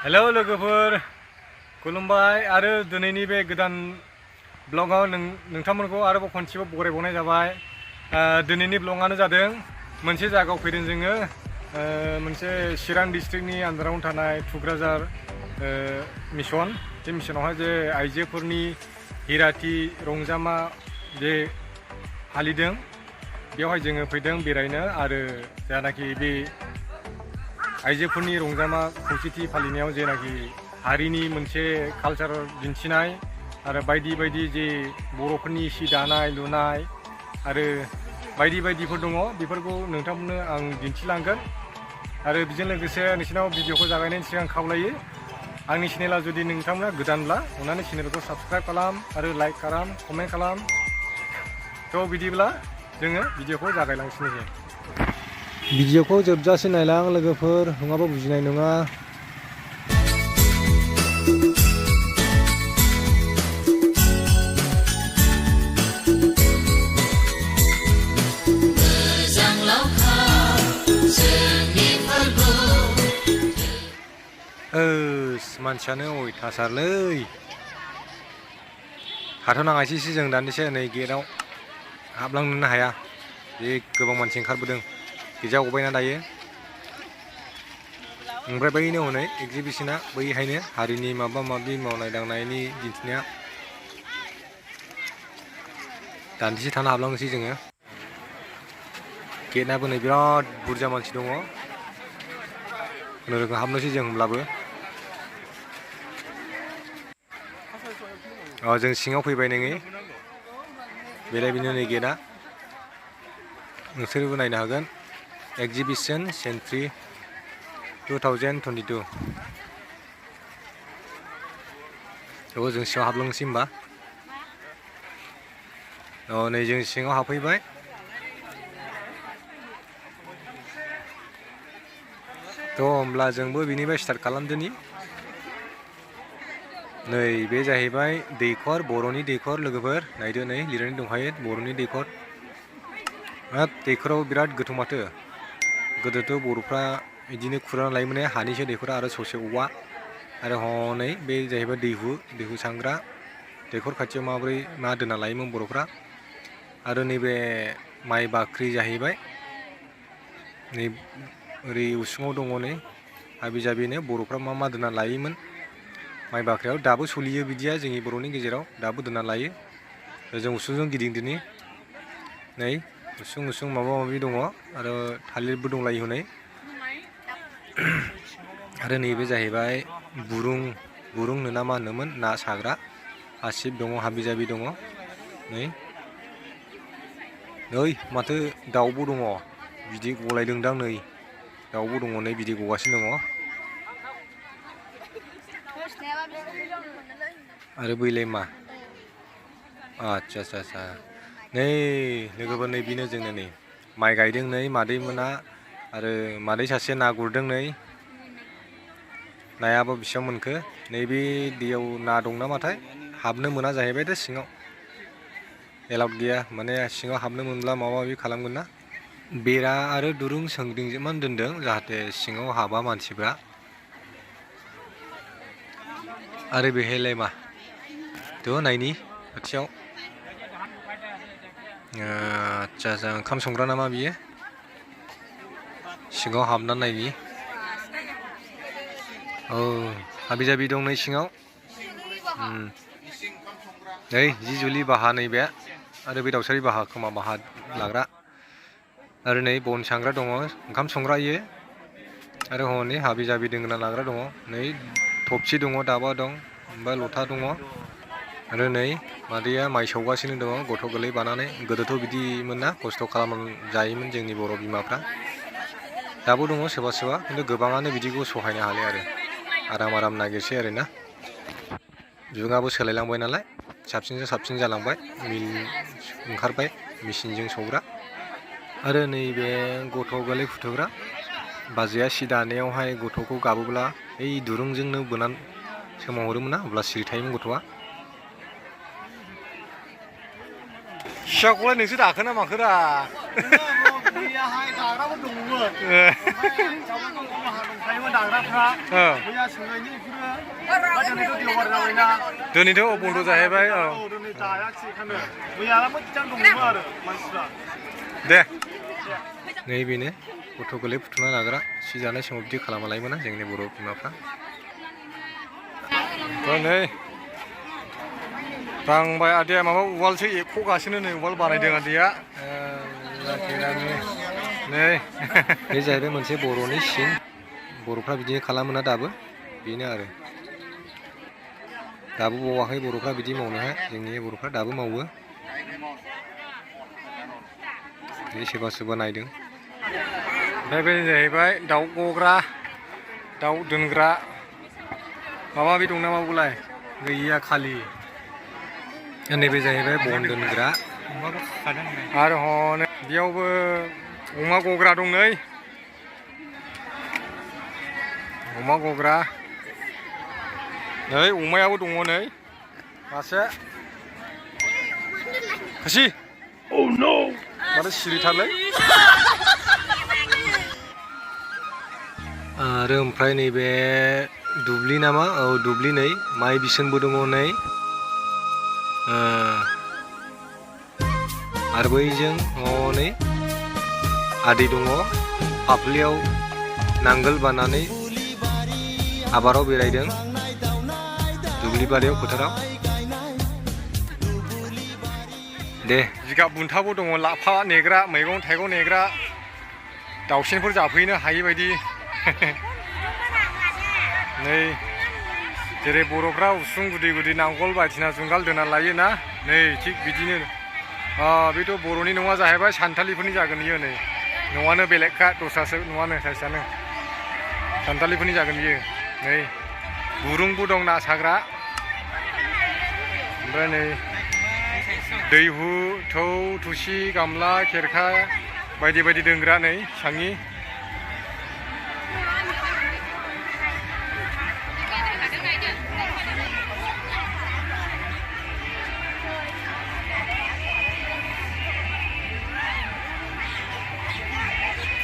Hello लोगोफोर खुलुमबाय आरो दिनैनि बे गोदान ब्लगाव नोंथांमोनखौ आरोबाव खनसेबाव बरायबावनाय जाबाय। दिनैनि ब्लगानो जादों मोनसे जायगायाव फैदों जोङो मोनसे चिरां डिस्ट्रिक्टनि आन्दारावनो थानाय थुक्राझार मिशन। बे मिशनावहाय जे आइजोफोरनि हिराथि रंजामा जे फालिदों बेवहाय जोङो फैदों बेरायनो आरो जानाखि बे आइजोफोरनि रंजामा खौसेथि फालिनायाव जेनाखि हारिनि मोनसे कालचारेल दिन्थिनाय आरो बायदि बायदि जे बर'फोरनि सि दानाय लुनाय आरो बायदि बायदिफोर दङ बेफोरखौ नोंथांमोननो आं दिन्थिलांगोन। आरो बेजों लोगोसे नोंसिनाव भिडिअखौ जागायनायनि सिगां खावलायो आंनि चेनेला जुदि नोंथांमोना गोदानब्ला अन्नानै चेनेलखौ साबस्क्राइब खालाम आरो लाइक खालाम कमेन्ट खालाम। थ' बिदिब्ला जोङो भिडिअखौ जागायलांसिनोसै। भिडिअखौ जोबजासे नायलां लोगोफोर, नङाबा बुजिनाय नङा। मानसियानो अयथासारलै थाथ'नाङासैसो जों दान्दिसे नै गेटआव हाबलांनोनो हाया, बे गोबां मानसि ओंखारबोदों। गिजा गबायना दायो। ओमफ्राय बैनो हनै एक्जिबिशना बैहायनो हारिनि माबा माबि मावनाय दांनायनि दिन्थिनाया। दान्दिसे थाना हाबलांनोसै जोङो। गेटआबो नै बिराद बुरजा मानसि दङ। खुनुरुखुम हाबनोसै जों होमब्लाबो। जों सिङाव फैबाय नोङो। बेनो नै गेटआ। नोंसोरबो नायनो हागोन। एक्जिबिशन सेन्ट्रि 2022। जों सिङाव हाबलांनोसै होमबा। नै जों सिङाव हाबफैबाय। होमब्ला जोंबो बिनिफ्राय स्टार्ट खालामदोनि। नै बे जाहैबाय दैखर, बर'नि दैखर लोगोफोर। नायदो नै लिरनानै दंखायो बर'नि दैखर। हाब दैखराव बिराद गोथौ माथो। गोदोथ' बर'फ्रा बिदिनो खुरनानै लायोमोन हानिसो दैखरा आरो ससे औवा। आरो हनै बे जाहैबाय दैहु सांग्रा। दैखर खाथियाव माबोरै मा दोनना लायोमोन बर'फ्रा। आरो नैबे माइ बाख्रि जाहैबाय। नै ओरै उसुङाव दङ नै हाबि जाबिनो बर'फ्रा मा दोनना लायोमोन माइ बाख्रियाव। दाबो सोलियो बिदिया जोंनि बर'नि गेजेराव, दाबो दोनना लायो। जों उसुंजों गिदिंदिनि। नै उसुं माबा माबि दङ आरो थालिरबो दंलायो हनै। आरो नैबे जाहैबाय बुरुं नो ना मा होनोमोन, ना साग्रा। हासिब दङ, हाबि जाबि दङ। नै माथो दाउबो दङ। बिदै गलायदोंदां नै। दाउबो दङ नै बिदै गगासिनो दङ। आरो बैलाय मा? आच्छा। नै लोगोफोर नै बेनो जोंनो नै माइ गायदों नै मादै मोना आरो मादै सासे ना गुरदों नै। नायाबो बेसेबां मोनखो। नैबे दैयाव ना दं नामाथाय, हाबनो मोना जाहैबाय दा सिङाव। एलाउड गैया, माने सिङाव हाबनो मोनब्ला माबा माबि खालामगोन ना। बेरा आरो दुरुं सोंदिंजोबनानै दोनदों जाहाथे सिङाव हाबा मानसिफ्रा। आरो बेहायलाय मा? नायनि खाथियाव। आच्छा ओंखाम संग्रा नामा बियो। सिङाव हाबनानै नायनि। हाबि जाबि दं नै सिङाव। नै जि जुलि बाहा नैबे। आरो बे दावसारि बाहा खोमा बाहा लाग्रा। आरो नै बन सांग्रा दङ, ओंखाम संग्रा इयो। आरो हनै हाबि जाबि दोनग्रा लाग्रा दङ। नै थफसि दङ, दाबा दं, ओमफ्राय लथा दङ। आरो नै मादैया माइ सौगासिनो दङ गथ' गोरलै बानानै। गोदोथ' बिदिमोन ना, खस्थ' खालामनानै जायोमोन जोंनि बर' बिमाफ्रा। दाबो दङ सोरबा खिन्थु गोबाङानो बिदिखौ सहायनो हालिया आरो आराम नागिरसै आरोना। जुगाबो सोलायलांबाय नालाय, साबसिनजों साबसिन जालांबाय। मिल ओंखारबाय मेचिनजों सौग्रा। आरो नैबे गथ' गोरलै फुथुग्रा। बाजैया सि दानायावहाय गथ'खौ गाबोब्ला ओइ दुरुंजोंनो बोनानै सोमावहरोमोन ना, अब्ला सिरि थायोमोन गथ'आ। सियाखौलाय नोंसो दाखोना माखोरा? मैयाहाय दाग्राबो दङमोन दंखायोमोन दाग्राफ्रा मैया सोंनायनि बेफोरो देवबार जाबायना दिनैथ' बन्द' जाहैबाय दिनै जायाखिसै बेखायनो मैया मोजां दङमोन आरो मानसिफ्रा दे नैबेनो गथ' गोरलै फुथुना लाग्रा सि जानाय समाव बिदि खालामा लायोमोन जोंनि बर' बिमाफ्रा नै दांबाय आदैया माबा उवालसो एख'गासिनो नै उवाल बानायदों आदैया नै बे जाहैबाय मोनसे बर'नि सिन बर'फ्रा बिदि खालामोना दाबो बेनो आरो दाबो बावाखै बर'फ्रा बिदि मावनोहाय जोंनि बर'फ्रा दाबो मावो बे सोरबा सोरबा नायदों ओमफ्राय बे जाहैबाय दाउ गग्रा दाउ दोनग्रा माबा माबि दं नामा बुलाय गैया खालि नैबे जाहैबाय बन दोनग्रा आरो हनै बेयावबो अमा गग्रा दं नै अमा गग्रा नै अमायाबो दङ नै मासे खासि माथो सिरिथारलै आरो ओमफ्राय नैबे दुब्लि नामा औ दुब्लि नै माइ बिसोनबो दङ नै आरो बैजों हनै आदै दङ फाफ्लियाव नांगोल बानानै आबादाव बेरायदों दुब्लि बारियाव फोथाराव दे जिगाब बुन्थाबो दङ लाफा नेग्रा मैगं थाइगं नेग्रा दाउसेनफोर जाफैनो हायि बायदि नै जेरै बर'फ्रा उसुं गुदि गुदि नांगोल बायदिसिना जुंगाल दोना लायोना नै थिग बिदिनो बेथ' बर'नि नङा जाहैबाय सानथालिफोरनि जागोन बियो नै न'आनो बेलेगखा दस्रासो न'आनो साइसआनो सानथालिफोरनि जागोन बियो नै गुरुंबो दं ना साग्रा ओमफ्राय नै दैहु थौ थुसि गामला खेरखा बायदि बायदि दोनग्रा नै सांनि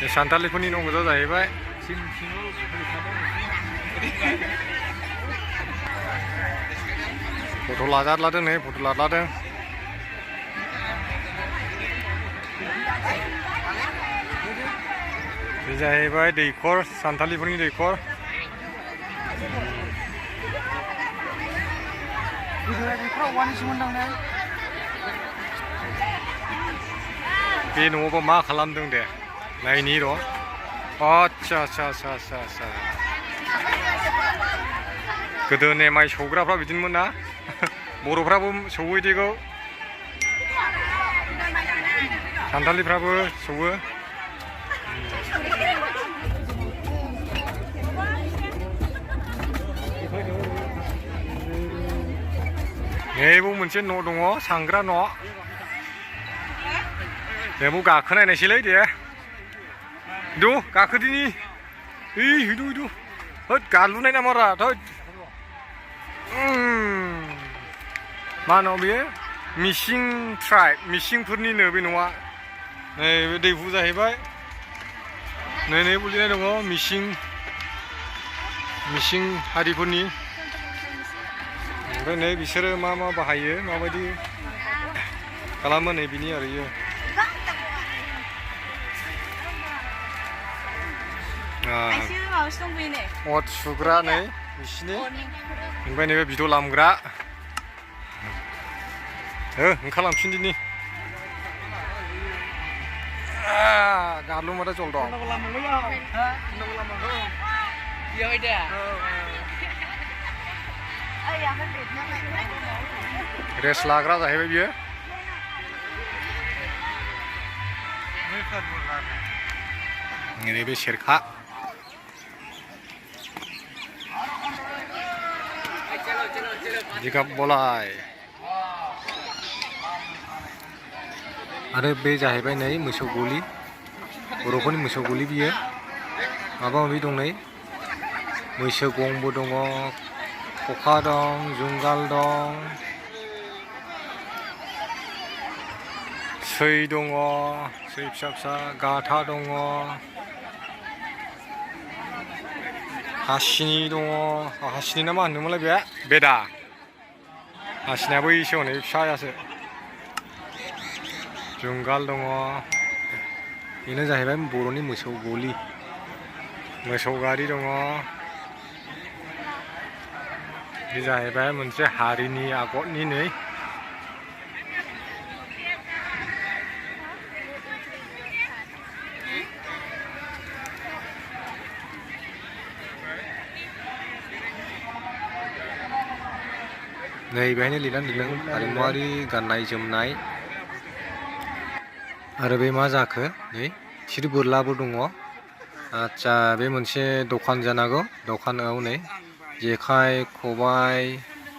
सानथालिफोरनि न' गोजा जाहैबाय फट' लाजादलादों नै फट' लादलादों बे जाहैबाय दैखर सानथालिफोरनि दैखर बे न'आवबा मा खालामदों दे नायनि र' आच्छा गोदोनि माइ सौग्राफ्रा बिदिनोमोन ना बर'फ्राबो सौवो इदिखौ सानथालिफ्राबो सौवो बेबो मोनसे न' दङ सांग्रा न' बेबो गाखोनायनायसैलै दे दु गाखोदिनि हिदु होद गालुनाय नामारा थोद मा होनो बेयो मिसिं ट्राइब मिसिंफोरनिनो बे न'आ नै बे दैहु जाहैबाय नै बुलिनाय दङ मिसिं हारिफोरनि ओमफ्राय नै बिसोरो मा बाहायो माबायदि खालामो नै बिनि आरो इयो अर सुग्रा नै बिसिनि ओमफ्राय नैबे बिद' लामग्रा ओंखारलांफिनदिनि गारलु माथो जल दं रेस्ट लाग्रा जाहैबाय बियो नैबे सेरखा जिगाब बलाय आरो बे जाहैबाय नै मोसौ गलि बर'फोरनि मोसौ गलि बियो माबा माबि दं नै मैसो गंबो दङ खखा दं जुंगाल दं सै दङ सै फिसा फिसा गाथा दङ हासिनि दङ हासिनि ना मा होनोमोनलाय बे बेदा हासिनियाबो एसे हनै फिसायासो जुंगाल दङ बेनो जाहैबाय बर'नि मोसौ गलि मोसौ गारि दङ बे जाहैबाय मोनसे हारिनि आगरनि नै नै बेहायनो लिरनानै दोनदों हारिमुआरि गाननाय जोमनाय आरो बे मा जाखो नै थिर बोरलाबो दङ आच्छा बे मोनसे दखान जानांगौ दखानाव नै जेखाइ खबाइ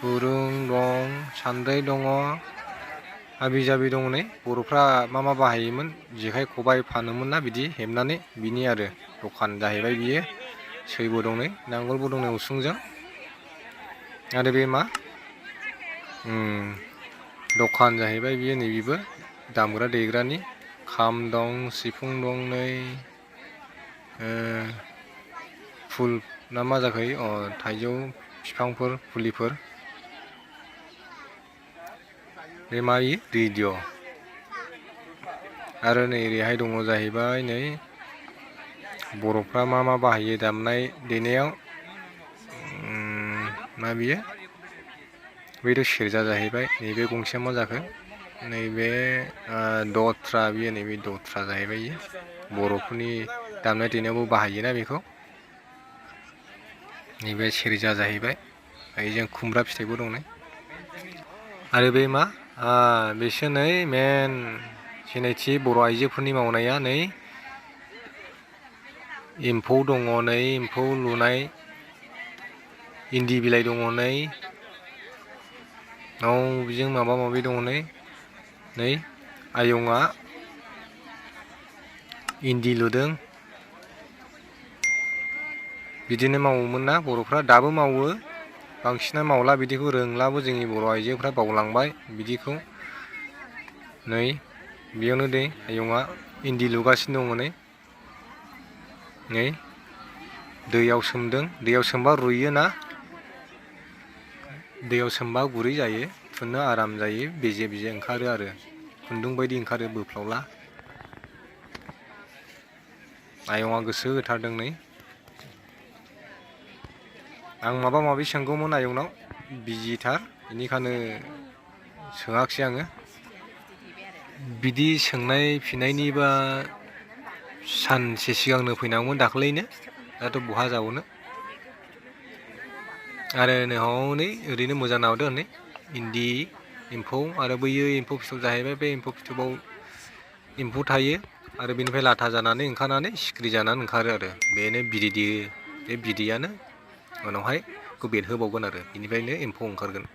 गुरुं दं सान्द्रै दङ हाबि जाबि दङ नै बर'फ्रा मा बाहायोमोन जेखाइ खबाइ फानोमोन ना बिदि हेबनानै बिनि आरो दखान जाहैबाय बियो सैबो दं नै नांगोलबो दं नै उसुंजों आरो बे मा दखान जाहैबाय बियो नैबेबो दामग्रा देग्रानि खाम दं सिफुं दं नै फुल ना मा जाखो थाइजौ बिफांफोर फुलिफोर बे मा इयो रेडिअ आरो नै ओरैहाय दङ जाहैबाय नै बर'फ्रा मा बाहायो दामनाय देनायाव मा बियो बेथ' सेरजा जाहैबाय नैबे गंसेया मा जाखो नैबे दथ्रा बियो नैबे दथ्रा जाहैबाय इयो बर'फोरनि दामनाय देनायावबो बाहायोना बेखौ नैबे सेरजा जाहैबाय बेजों खुमब्रा फिथाइबो दं नै आरो बे मा बेसो नै मेन सिनायथि बर' आइजोफोरनि मावनाया नै एम्फौ दङ नै एम्फौ लुनाय इन्दि बिलाइ दङ नै बेजों माबा माबि दङ नै आयंआ इन्दि लुदों बिदिनो मावोमोन ना बर'फ्रा दाबो मावो बांसिना मावला बिदिखौ रोंलाबो जोंनि बर' आइजोफ्रा बावलांबाय बिदिखौ नै बेयावनो दे आयंआ इन्दि लुगासिनो दङ नै दैयाव सोमदों दैयाव सोमबा रुइयो ना दैयाव सोमबा गुरै जायो थुननो आराम जायो बेजे ओंखारो आरो खुन्दुं बायदि ओंखारो बोफ्लावला आयंआ गोसो होथारदों नै आं माबा माबि सोंगौमोन आयंनाव बिजिथार बेनिखायनो सोङाखिसै आङो बिदि सोंनाय फिननायनिबा सानसे सिगांनो फैनांगौमोन दाख्लैनो दाथ' बहा जाबावनो आरो नै हनै ओरैनो मोजां नावदो नै इन्दि एम्फौ आरो बैयो एम्फौ फिथोब जाहैबाय बे एम्फौ फिथोबाव एम्फौ थायो आरो बेनिफ्राय लाथा जानानै ओंखारनानै सिखिरि जानानै ओंखारो आरो बेनो बिदै दैयो बे बिदैयानो उनावहाय बेखौ बेरहोबावगोन आरो बेनिफ्रायनो एम्फौ ओंखारगोन